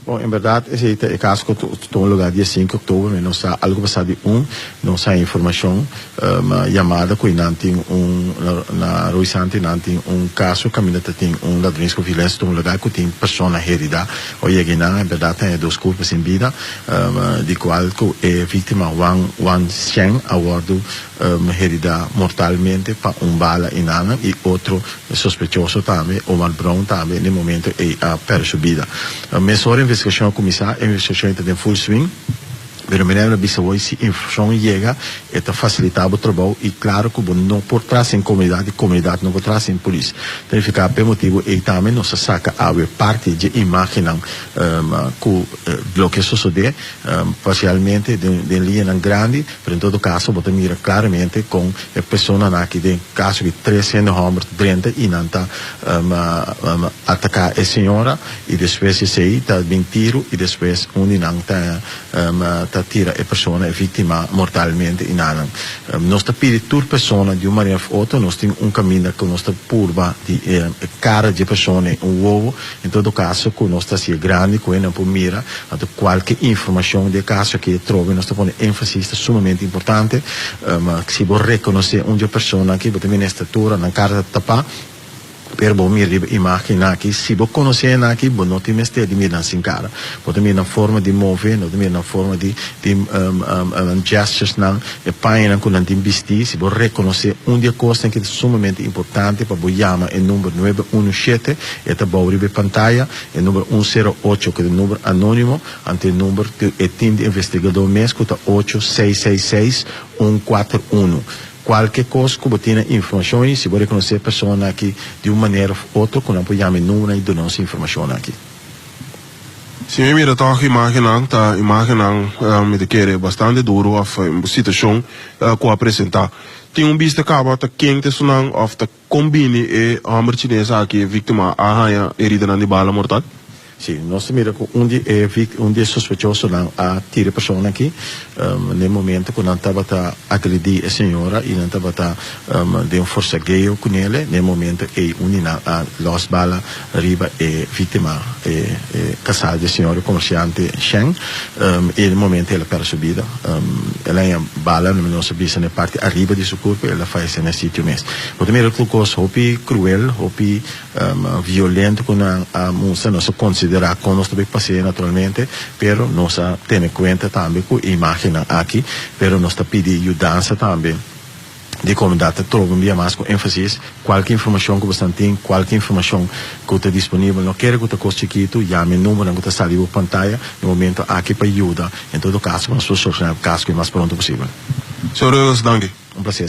Bon, en berdad esey ta e caso cu a tuma lugar dia sinku october, mi no sa algo pasa di un, nos haya informacion yamada cu nan tin un, na Rooi Santi nan tin un caso caminda ta tin un ladronisco violencia tuma lugar cu tin persona herida. O yega y nan en berdad ta haya dos curpo sin bida, di cual cu e victima Juan Wan Sheng a wordo herida mortalmente pa un bala y nan y otro sospechoso tambe, Omar Brown tambe n'e momento ey a perde su bida. Mesora investigacion a cuminsa, e investigacion ey ta den full swing, pero mi a bisa hoy si informacion yega e ta facilita bo trabou y claro cu bo no por traha sin comunidad y comunidad no por traha sin polis. Ta nifica p'e motibo ey tambe nos a saca awe parti dje imagennan cu loke a sosode parcialmente den liñanan grandi, pero en todo caso bo ta mira claramente con e personanan aki den caso di tres hende homber ta drenta y nan ta ataca e señora y despues esey ta bin tiro y despues un di nan ta ta tira e persona, e victima mortalmente y nan. Nos ta pidi tur persona di un manera of otro nos tin un caminda cu nos ta purba di e cara di e persona y un wowo. En todo caso cu nos ta hacié grandi cu hendenan por mira, anto cualke informacion di e caso aki e trobe nos ta pone enfasis ta sumamente importante. Si bo reconoce un di e persona aki bo ta mira nan estatura, nan cara ta tapa, pero bo mira riba imagennan aki, si bo conoce hendenan aki bo no tin mester di mira nan sin cara. Bo ta mira nan forma di move, bo ta mira nan forma di nan gesturesnan, e pañanan cu nan tin bisti. Si bo reconoce un di e cosnan aki ta sumamente importante pa bo yama e number nuebe uno shete. E ta bou riba e pantaya, e number un sero ocho ku ta e number anonimo, anto e number ku e tim di investigador mes ku ta ocho seis seis seis un kuater unu. Kualke kos ku bo tin na informashon i si bo rekonosé e persona aki di un manera òf otro ku nan por yama e numbernan i duna nos e informashonnan aki. Si mi mira tòg imágennan ta imágennan mi ta kere bastante duru òf situashon ku a presentá. Tin un bista kaba ta ken ta esunnan òf ta Kon bini e hòmber chines aki, e víktima, a haña heridanan di bala mortal? Sí, nos ta mira ku un di e vík, un di e sospechosonan a tira e persona aki n'e momento ku nan tabata agredí e señora i nan tabata den un forsageo ku nele. N'e momento ei un di nan a lòs bala riba e víktima, e e kasá di e señora, e komersiante Shen, i n'e momento el a pèrdè su bida. El a haña bala, nos a bisa, n'e parti ariba di su kurpo i el a fayesé n'e sitio mes. Bo ta mira tur kos hopi kruel, hopi violento ku nan a mustra. Nos a konsiderá kon nos ta bai pas'é naturalmente, pero nos a tene kuenta tambe ku e imágennan aki, pero nos ta pidi yudansa tambe di komunidat. Ta trobe un bia mas ku énfasis, kualke informashon ku boso tin, kualke informashon ku ta disponibel, no kere ku ta kos chikitu, yama e numbernan ku ta sali bo pantaya na e momento aki pa yuda. En todo kaso, nos por solushona e kaso mas pronto posibel. Señor Rivas, danki.